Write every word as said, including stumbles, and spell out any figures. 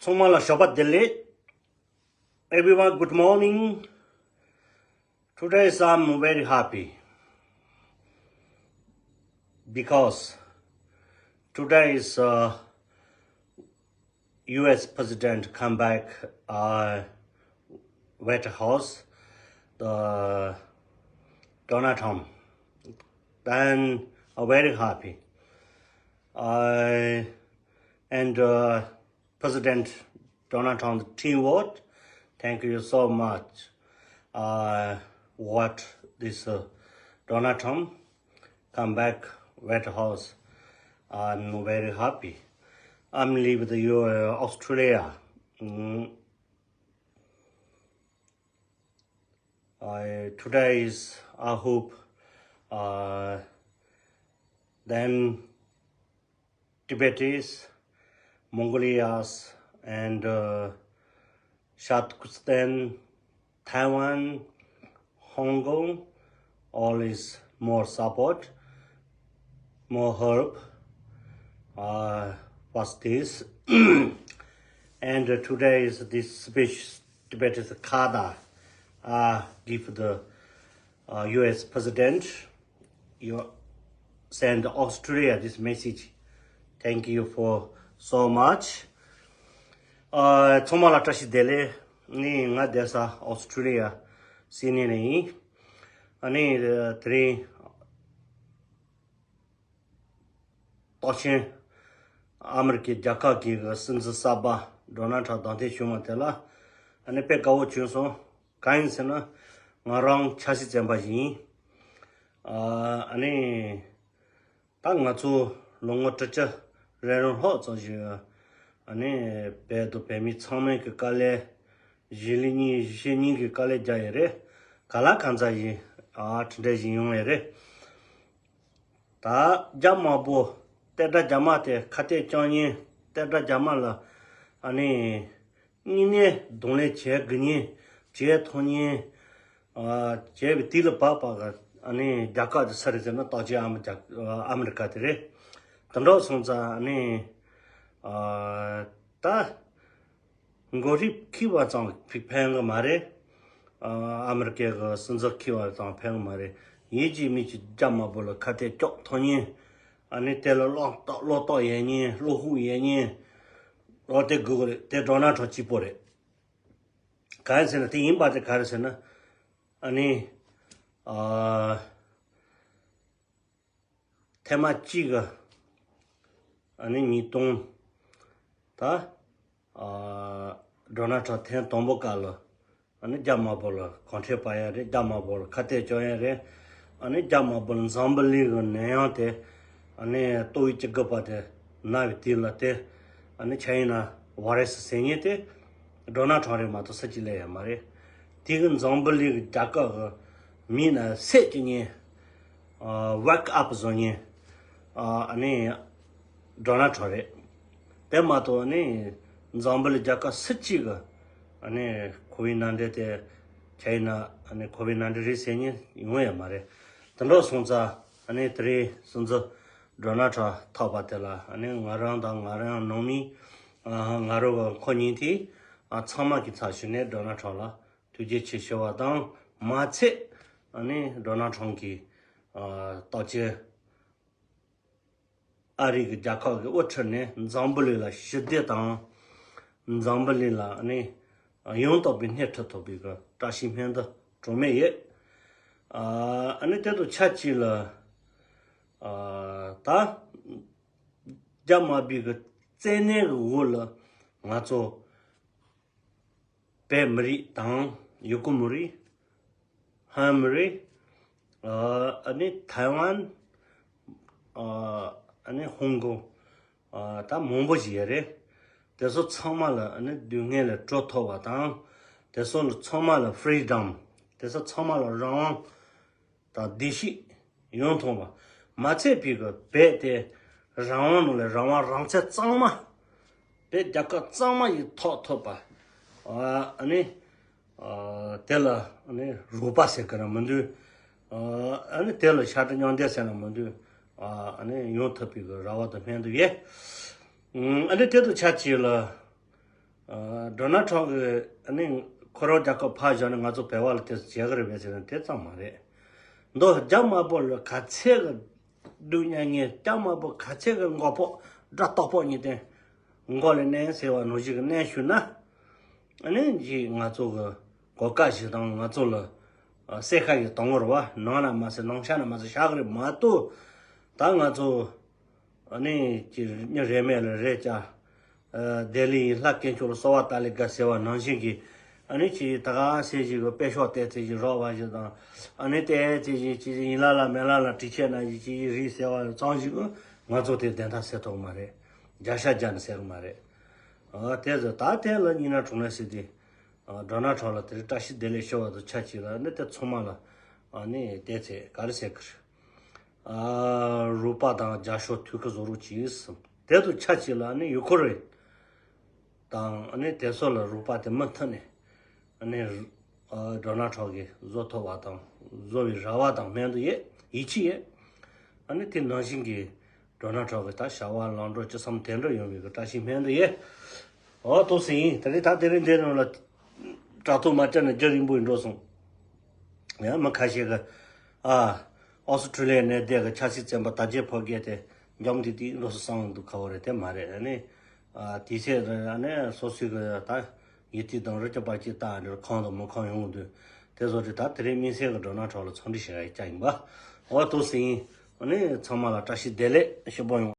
ཚང་མ་ལ་ཞོགས་པ་བདེ་ལེགས། Everyone, good morning. Today is, I'm very happy because today is, uh, U S President come back, uh, White House, the Donald Trump. Then I'm very happy. I and, uh, President Donald Trump team vote. Thank you so much. Uh, what this, uh, Donald Trump come back White House. I'm very happy. I'm leave the U- Australia. Mm. I today is I hope, uh, then Tibetans, Mongolias, and, uh, Shatkistan, Taiwan, Hong Kong, all is more support, more help, uh, was this. And today is this speech, Tibetans Kada, uh, give the, uh, U S President, you send Australia this message. Thank you for so much. Uh, ཚང་མ་ལ་བཀྲ་ཤིས་བདེ་ལེགས། ནི་ང་བསྡད་ས་ཨོ་སི་ཁྲུ་ལི་ཡ་སིད་ནི་ནས་ཡིན། ཨ་ནི་དེ་རིང་རྟོགས་ཆེན་ཨ་མི་རི་ཀའི་རྒྱལ་ཁབ་ཀྱི་གི་སྲིད་འཛིན་གསར་པ་ཌོ་ནལ་ཊམ་གདན་འདྲེན་བྱུང་བ་དེ་ལ་ཨ་ནི་དཔེ་དགའ་བོ་བྱུང་སོང་། གང་ཡིན་ཟེར་ན་ང་རང་ཆབ་སྲིད་བཙོན་པ་ཞིག་ཡིན། ཨ་ནི་ད་ང་ཚོ་ལོ་ངོ་དྲུག་ཅུ་རེ་རེ་ལྷག་ཙམ་ཞིག་ཨ་ནི་བོད་དང་བོད་མི་ཚང་མའི་གི་དཀའ་ལས་གཞིས་ལུས་གཉིས་གཞིས་བྱེས་གཉིས་ཀྱི་དཀའ་ལས་རྒྱག་ཡོད་རེད། ག་ལ་གང་འཚམ་ཞིག་ཨ་གྲུབ་འབྲས་ཞིག་ཡོང་ཡོད་རེད། ད་རྒྱ་དམར་པོ་ཏེ་དྲག་རྒྱ་དམར་དེ་ཁ་གཏད་གཅོག་མཁན་ཏེ་དྲག་རྒྱ་དམར་ལ་ཨ་ནི་དངོས་གནས་གདོང་ལེན་བྱེད་དགོས་མཁན་བྱེད་ཐུབ་མཁན་ཨ་བྱས་པའི་དུས་ལ་བབ་པ་གི་ཨ་ནི་རྒྱལ་ཁབ་དེ་སུ་རེད་ཟེར་ན་རྟགས་ཅན་ཨ་མི་རྒྱ་ཨ་མི་རི་ཀ་དེ་རེད། དེ་འདྲ་སོང་ཙང་ཨ་ནི་ཨ་ད། མགོ་རིལ་འཁྱེར་བ་ཙམ་ཕན་གི་མ་རེད། ཨ་མི་རི་ཀའི་གི་སྲིད་འཛིན་འཁྱེར་བ་ཙམ་ཕན་གི་མ་རེད། ཡིན་གཅིག་མིན་གཅིག་རྒྱ་དམར་པོ་ལ་ཁ་གཏད་གཅོག་ཐུབ་མཁན། ཨ་ནི་དེ་ལ་བློ་ལྟོགས་བློ་ལྟོགས་ཡོད་མཁན་བློ་ཕུགས་ཡོད་མཁན། འོ་དེ་དགོས་གི་རེད། དེ་ཌོ་ནལ་ཊམ་གཅིག་པོ་རེད། གང་ཡིན་ཟེར་ན་དེ་ཡིན་པ་དེ་ག་རེ་ཟེར་ན། ཨ་ནི་ཨ། ཐེངས་མ་གཅིག་གི་ཨ་ནི་ཉིས་སྟོང་ད་ཨ་ཌོ་ནལ་ཊམ་ཐེངས་དང་པོ་སྐབས་ལ་ཨ་ནི་རྒྱ་དམར་པོ་ལ་གུང་ཁྲན་སྤར་ཡ་རེད། རྒྱ་དམར་པོ་ལ་ཁ་གཏད་གཅོག་ཡ་རེད། ཨ་ནི་རྒྱ་དམར་པོ་ལ་འཛམ་བུ་གླིང་གི་ནད་ཡམས་དེ་ཨ་ནི་ཏོག་དབྱིབས་བཅུ་དགུ་པ་དེ་ན་བའི་དུས་ལ་དེ་ཨ་ནི་ཆ་ཡིན་ན་ཝ་རེ་སི་ཟེར་མཁན་དེ་ཌོ་ནལ་ཊམ་རེད་མ་གཏོགས་སུ་གཅིག་སླེབས་ཡ་མ་རེད། དེ་གི་འཛམ་བུ་གླིང་གི་རྒྱལ་ཁབ་གི་མི་རྣམས་སད་བཅུག་མཁན། ཨ་wake up བཟོ་མཁན། ཨ་ནི་ཌོ་ནལ་ཊམ་རེད། དེ་མ་གཏོགས་ནི་འཛམ་བུ་གླིང་རྒྱལ་ཁབ་སུ་གཅིག་གི་ཨ་ནི་ཁོ་བིཌ་ནའིན་ཊིན་དེ་ཆ་ཡིན་ན་ཨ་ནི་ཁོ་བིཌ་ནའིན་ཊིན་རེད་ཟེར་མཁན་ཡོང་ཡ་མ་རེད། དེ་འདྲ་སོང་ཙང་ཨ་ནི་དེ་རིང་སྲིད་འཛིན་ཌོ་ནལ་ཊམ་ཐོབ་པ་དེ་ལ་ཨ་ནི་ང་རང་དང་ང་རང་ནང་མི་ཨ་ང་རང་གི་ཁོ་ཉིད་དེ་ཨ་ཚང་མ་གི་ཚབ་ཞུས་ནས་ཌོ་ནལ་ཊམ་ལ་ཐུགས་རྗེ་ཆེ་ཞུ་བ་དང་མ་ཚད་ཨ་ནི་ཌོ་ནལ་ཊམ་གྱིས་ཨ་རྟགས་ཅན་ཨ་རི་གི་རྒྱལ་ཁབ་ཀྱི་དབུ་ཁྲིད་ནས་འཛམ་བུ་གླིང་ལ་ཞི་བདེ་དང་འཛམ་བུ་གླིང་ལ་ཨ་ནི་ཡང་དག་པའི་སྣེ་ཁྲིད་ཐུབ་པའི་གི་བཀྲ་ཤིས་སྨོན་འདུན་གྲངས་མེད་ཡོད། ཨ་ནི་དེ་དང་ཆབས་ཅིག་ལ་ཨ་ད་རྒྱ་དམར་པོའི་གི་བཙན་གནོན་གི་འོག་ལ་ང་ཚོ་བོད་མི་རིགས་དང་ཡུ་གུར་མི་རིགས། ཧན་མི་རིགས། ཨ་ནི་ཐའེ་ཝན། ཨ་ནི་ཧོང་ཀོང་། ད་མང་པོ་ཞིག་ཡོད་རེད། དེ་ཚོ་ཚང་མ་ལ་ཨ་ནི་སྡུག་བསྔལ་ལས་གྲོལ་ཐུབ་པ་དང་། དེ་ཚོ་ཚང་མ་ལ་ཕི་རི་ཌམ། དེ་ཚོ་ཚང་མ་ལ་རང་དབང་དང་བདེ་སྐྱིད་ཡོང་ཐུབ་པ། མ་ཚད་པའི་གི་བོད་དེ་རང་དབང་ནང་ལས་རང་དབང་རང་བཙན་གཙང་མ། བོད་རྒྱལ་ཁབ་གཙང་མ་ཞིག་ཐོབ་ཐུབ་པ། ཨ་ནི་ཨ་དེ་ལ་ཨ་ནི་རོགས་པ་ཟེར་གི་ར་མི་འདུག་ཨ་ནི་དེ་ལ་ཤ་ཁྲག་མཉམ་འདེགས་ཟེར་ན་མི་འདུག་ཨ་ནི་ཡོང་ཐུབ་པའི་གི་རེ་བ་དང་སྨོན་འདུན་ཡོད། ཨ་ནི་དེ་དང་ཆབས་ཅིག་ལ་ ཨ། ཌོ་ནལ་ཊམ་གི་ཨ་ནི་ཁོ་རང་རྒྱལ་ཁབ་ཕར་བཞག་ནས་ང་ཚོ་བོད་པ་ལ་དེ་བྱེད་གི་རེད་པས་ཟེར་ན་དེ་ཙམ་མ་རེད། མདོ་རྒྱ་དམར་པོ་ལ་ག་ཚད་གི་སྡུག་བསྔལ་ངན། རྒྱ་དམར་པོ་ག་ཚད་གི་མགོ་ཕོག་དགྲ་སྟག་ཕོག་གཉིས་ལྡན་མགོ་ལ་མནན་ཟེར་བ་ནང་བཞིན་གི་མནན་ཞུས་ན། ཨ་ནི་ཅིག་ང་ཚོ་གི་གོ་སྐབས་ཤིག་དང་ང་ཚོ་ལ་ཨ་སེར་ཁ་ཡི་དང་བོར་བ་ནང་ན་མ་ཟད་ནང་ཤ་ན་མ་ཟད་ཤ་གི་རེད་མ་གཏོགས། ད་ང་ཚོ་ཨ་ནི་ཅིག་མྱི་རེ་མེད་ལ་རེ་བཅའ། ཨ་བདེ་ལེགས་ཡིན། ལྷ་དཀོན་མཆོག་ལ་གསོལ་བ་བཏབ་ལེ་དགའ་ཟེར་བ་ནང་བཞིན་གྱི། ཨ་ནི་ཅིག་ད་ག་ཟེ་ཞིག་གི་དཔེ་ཤོག་བལྟས་ཚེ་ཞིག་རོགས་པ་ཞིག་དང་། ཨ་ནི་བལྟས་ཚེ་ཞིག་ཅིག་ཡིན་ལ་ལ་མེད་ལ་ལ་དྲི་ཆད་ན་ཞིག་ཅིག་རིག་ཟེར་བ་ཙམ་ཞིག་གི་ང་ཚོ་དེ་བདེན་མཐའ་གསལ་ཐུབ་མ་རེད། བརྒྱ་ཆ་བརྒྱ་ནས་གསལ་གི་མ་རེད། ཨ་དེ་ཚོ་ད་དེ་ལ་ཉིན་ན་གྲོང་ལས་སྲིད་དེ། ཨ་ཌོ་ནལ་ཊམ་ལ་དེ་རིང་བཀྲ་ཤིས་བདེ་ལེགས་ཞུ་བ་དང་ཆབས་ཅིག་ལ་ནི་དེ་ཚང་མ་ལ་ཨ་ནི་བལྟས་ཚེ་ག་རེ་ཟེར་གི་རེད། ཨ་རུ་པ་དང་རྒྱ་ཤོག་ཐུག་གི་བཟོ་རོགས་གྱིས། དེ་དང་ཆབས་ཅིག་ལ་ནི་ཡུ་ཁུ་རེན་དང་ནི་དེ་ཚོ་ལ་རུ་པ་དེ་མུ་མཐུད་ནས་ནི་ཨ་ཌོ་ནལ་ཊམ་གྱིས་བཟོ་ཐུབ་པ་དང་བཟོ་བའི་རེ་བ་དང་སྨོན་འདུན་ཡོད། ཡིད་ཆེས་ཡོད། ཨ་ནི་དེ་ནང་བཞིན་གྱི་ཌོ་ནལ་ཊམ་གྱི་ད་བྱ་བ་ལམ་འགྲོ་ཅི་བསམ་དོན་འགྲུབ་ཡོང་བའི་གི་བཀྲ་ཤིས་སྨོན་འདུན་ཡོད། འོ་ཐུགས་སུ་ཡིན། དེ་རིང་ད་དེ་རིང་འདི་རང་ལ་དྲ་ཐོག་མ་བཅར་ནས་རྒྱུན་རིང་པོ་ཡིན་འགྲོ་སོང་། ཡང་མི་ཁ་ཤས་ཀྱིས་ཨ་ཨོ་སི་ཁྲུ་ལི་ཡ་ནས་བསྡད་ཀྱི་ཆབ་སྲིད་བཙོན་པ་དར་རྒྱས་ཕོ་རྒྱས་དེ་འཇོམས་དེ་དེ་འགྲོ་སོང་བསམ་འདུག་ཁ་བོ་རེད། དེ་མ་རེད། ཨ་ནི་ཨ་དེ་ཚེ་ཨ་ནི་སོ་སོའི་གི་ད་ཡིད་ཐིག་དང་རི་སྐྱེས་པར་སྐྱེས་ད་འདིར་ཁང་དང་མི་ཁང་ཡོང་དུས་དེ་བཟོ་དུས་ད་དེ་རིང་དམིགས་བསལ་གྱི་ཌོ་ནལ་ཊམ་ལ་འཚམས་འདྲི་ཞུ་ཡ་ཡིན་པ། འོ་ཐུགས་སུ་ཡིན། ཨ་ནི་ཚང་མ་ལ་བཀྲ་ཤིས་བདེ་ལེགས་ཞུ་བ་ཡོང་།